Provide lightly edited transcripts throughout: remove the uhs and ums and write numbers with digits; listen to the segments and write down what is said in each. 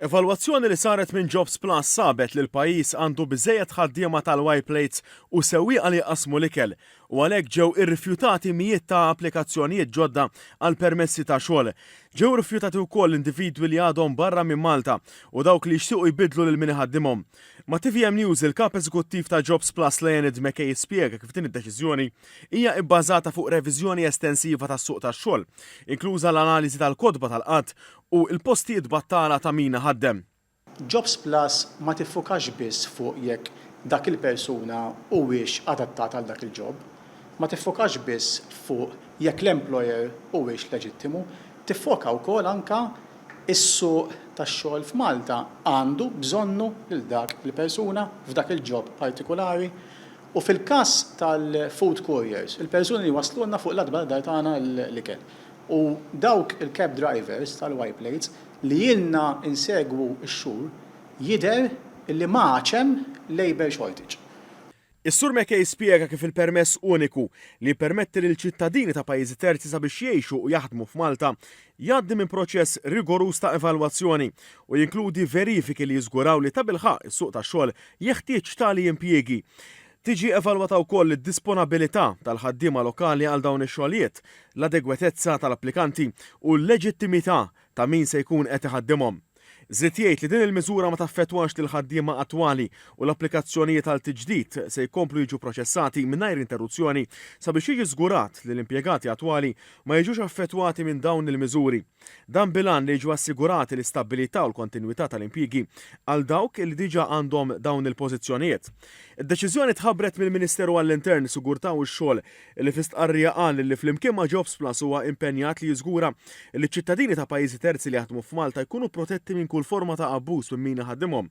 Evalwazzjoni li saret minn Jobs Plus sabet li l-pajjiż għandu biżżejjed ħaddiema tal-Y Plates u sewwieqa li jqassmu l-ikel u għalhekk ġew irrifjutati mijiet ta' applikazzjonijiet ġodda għal permessi ta' xogħol. Ġew rifjutati wkoll individwi li għadhom barra minn Malta u dawk li jixtiequ jbiddlu lil min iħaddimhom. Ma' tvm News, il-Kap Eżekuttiv ta' Jobs Plus Leonid McKay spjega kif din id-deċiżjoni hija ibbażata fuq reviżjoni estensiva tas-suq tax-xogħol, inkluża l-analiżi tal-kotba tal-qgħad u l-postijiet battala ta' min iħaddem. Jobs Plus ma tiffukax biss fuq jekk dak il-persuna huwiex adattat għal dak il-job, ma tiffukax biss fuq jekk l-employer huwiex leġittimu, tiffoka wkoll anke s-suq tax-xogħol f'Malta għandu bżonnu lil dak il-persuna f'dak il-job partikulari. U fil-każ tal-food couriers, il-persuni li jwasslulna fuq l-għatba tad-dar tagħna l-ikel. U dawk il-cab drivers tal-Y plates li ilna nsegwu x-xhur jidher li ma għadx hemm labour shortage. Is-Sur McKay spjega kif il-permess uniku, li jippermetti lil ċittadini ta' pajjiżi terzi sabiex jgħixu u jaħdmu f'Malta, jgħaddi minn proċess rigoruż ta' evalwazzjoni u jinkludi verifiki li jiżguraw li tabilħaqq is-suq tax-xogħol jeħtieġ tali impjiegi. Tiġi evalwata wkoll id-disponabilità tal-ħaddiema lokali għal dawn ix-xogħlijiet, l-adegwetezza tal-applikanti u l-leġittimità ta' min se jkun qed iħaddimhom. Żied jgħid li din il-miżura ma taffettwax lill-ħaddiema attwali u l-applikazzjonijiet għal tiġdid se jkomplu jiġu proċessati mingħajr interruzzjoni sabiex jiġi żgurat li l-impjegati attwali ma jiġux affettwati minn dawn il-miżuri. Dan bil-għan li jiġu assigurati l-istabbilità u l-kontinwità tal-impjiegi għal dawk li diġà għandhom dawn il-pożizzjonijiet. Id-deċiżjoni tħabbret mill-Ministeru għall-Intern, Sigurtà u x-Xogħol li fi stqarrija qal li flimkien ma' Jobsplus huwa impenjat li jiżgura li ċ-ċittadini ta' pajjiżi terzi li jaħdmu f'Malta jkunu protetti minn kull forma ta' abbuż minn min iħaddimhom.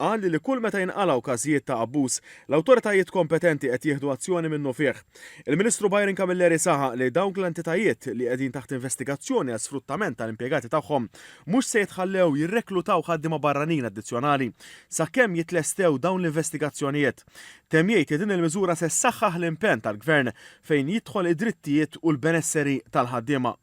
Qal li kull meta jinqalgħu każijiet ta' abbuż, l-awtoritajiet kompetenti qed jieħdu azzjoni minnufih. Il-Ministru Byron Camilleri saħaq li dawk l-entitajiet li qegħdin taħt investigazzjoni għal sfruttament tal-impjegati tagħhom mhux se jitħallew jirreklutaw ħaddiema barranin addizzjonali sakemm jitlestew dawn l-investigazzjonijiet. Temm jgħid li din il-miżura se ssaħħaħ l-impenn tal-Gvern fejn jidħol id-drittijiet u l-benesseri tal-ħaddiema.